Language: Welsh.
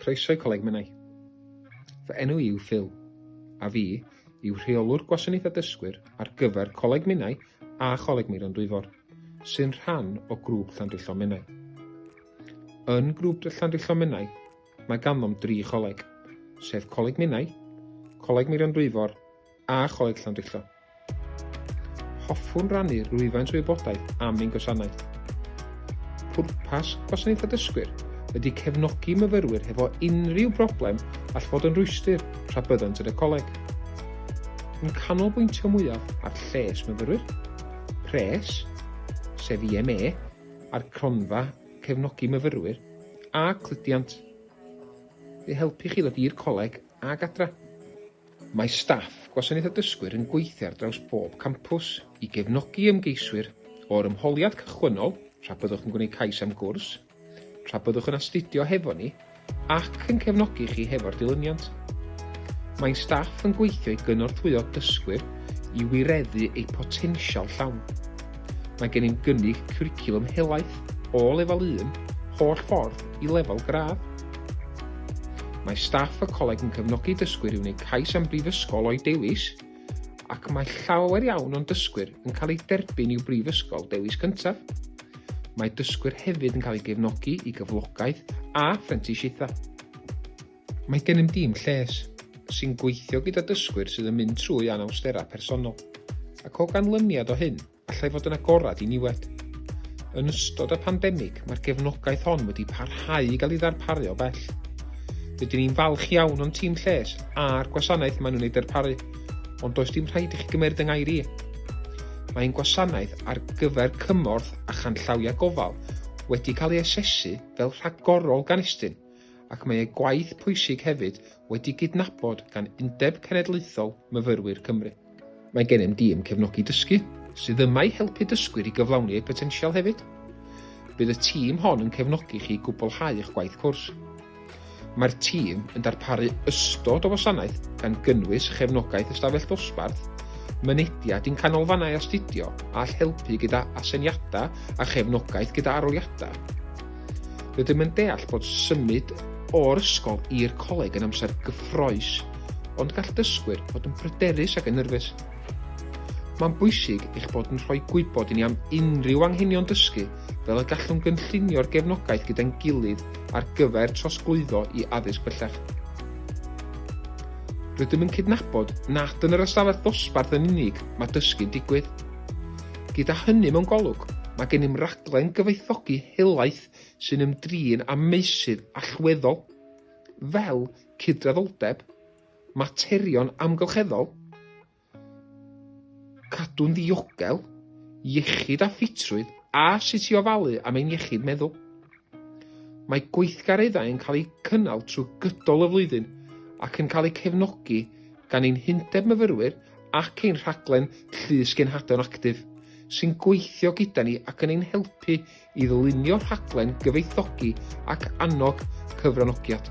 Croeso i Coleg Menai. Fy enw i yw Phil, a fi yw Rheolwr Gwasanaethau Dysgwyr ar gyfer Coleg Menai a Choleg Meirion Dwyfor, sy'n rhan o Grŵp Llandrillo Menai. Yn Grŵp Llandrillo Menai, mae ganddom dri choleg, sef Coleg Menai, Coleg Meirion Dwyfor a Choleg Llandrillo. Hoffwn rannu rhywfaint o wybodaeth am ein gwasanaeth. Pwrpas Gwasanaethau Dysgwyr ydy cefnogi myfyrwyr hefo unrhyw broblem all fod yn rhwystr tra byddant yn y coleg. Yn canolbwyntio mwyaf ar lles myfyrwyr, pres, sef IME, a'r cronfa cefnogi myfyrwyr, a cludiant. I helpu chi ddod i'r coleg ag adra. Mae staff Gwasanaethau Dysgwyr yn gweithio ar draws pob campws i gefnogi ymgeiswyr o'r ymholiad cychwynnol tra byddwch yn gwneud cais am gwrs, tra byddwch yn astudio hefo ni, ac yn cefnogi chi hefo'r dilyniant. Mae'n staff yn gweithio i gynorthwyo dysgwyr i wireddu eu potensial llawn. Mae gennym gynnig cwricwlwm helaeth o lefel 1 holl ffordd i lefel gradd. Mae staff y coleg yn cefnogi dysgwyr i wneud cais am brifysgol o'u dewis, ac mae llawer iawn o'n dysgwyr yn cael eu derbyn i'w brifysgol dewis cyntaf. Mae dysgwyr hefyd yn cael eu gefnogi i gyflogaeth a phrentisiaethau. Mae gennym dîm lles, sy'n gweithio gyda dysgwyr sydd yn mynd trwy anawsterau personol, ac o ganlyniad o hyn, allai fod yn agored i niwed. Yn ystod y pandemig, mae'r gefnogaeth hon wedi parhau i gael ei ddarparu o bell. Rydyn ni'n falch iawn o'n tîm lles a'r gwasanaeth maen nhw'n ei darparu, ond does dim rhaid i chi gymeryd yng ngair i. Mae ein gwasanaeth ar gyfer cymorth a chanllawiau gofal wedi cael ei asesu fel rhagorol gan Estyn, ac mae ei gwaith pwysig hefyd wedi gydnabod gan Undeb Cenedlaethol Myfyrwyr Cymru. Mae gennym dîm cefnogi dysgu, sydd yma i helpu dysgwyr i gyflawni eu potensial hefyd. Bydd y tîm hon yn cefnogi chi i gwblhau eich gwaith cwrs. Mae'r tîm yn darparu ystod o wasanaeth gan gynnwys chefnogaeth ystafell ddosbarth, mynediad i'n canolfannau astudio a all helpu gyda aseiniadau a chefnogaeth gyda arholiadau. Rydym yn deall bod symud o'r ysgol i'r coleg yn amser gyffrous, ond gall dysgwyr fod yn bryderus ac yn nyrfys. Mae'n bwysig eich bod yn rhoi gwybod i ni am unrhyw anghenion dysgu fel y gallwn gynllunio'r gefnogaeth gyda'n gilydd ar gyfer trosglwyddo i addysg bellach. Rydym yn cydnabod nad yn yr ystafell ddosbarth yn unig mae dysgu'n digwydd. Gyda hynny mewn golwg, mae gennym raglen gyfoethogi helaeth sy'n ymdrin â meysydd allweddol, fel cydraddoldeb, materion amgylcheddol, cadw'n ddiogel, iechyd a ffitrwydd a sut i ofalu am ein iechyd meddwl. Mae gweithgareddau yn cael eu cynnal trwy gydol y flwyddyn ac yn cael eu cefnogi gan ein Hundeb Myfyrwyr ac ein rhaglen Llys Genhadon Actif, sy'n gweithio gyda ni ac yn ein helpu i ddylunio rhaglen gyfoethogi ac annog cyfranogiad.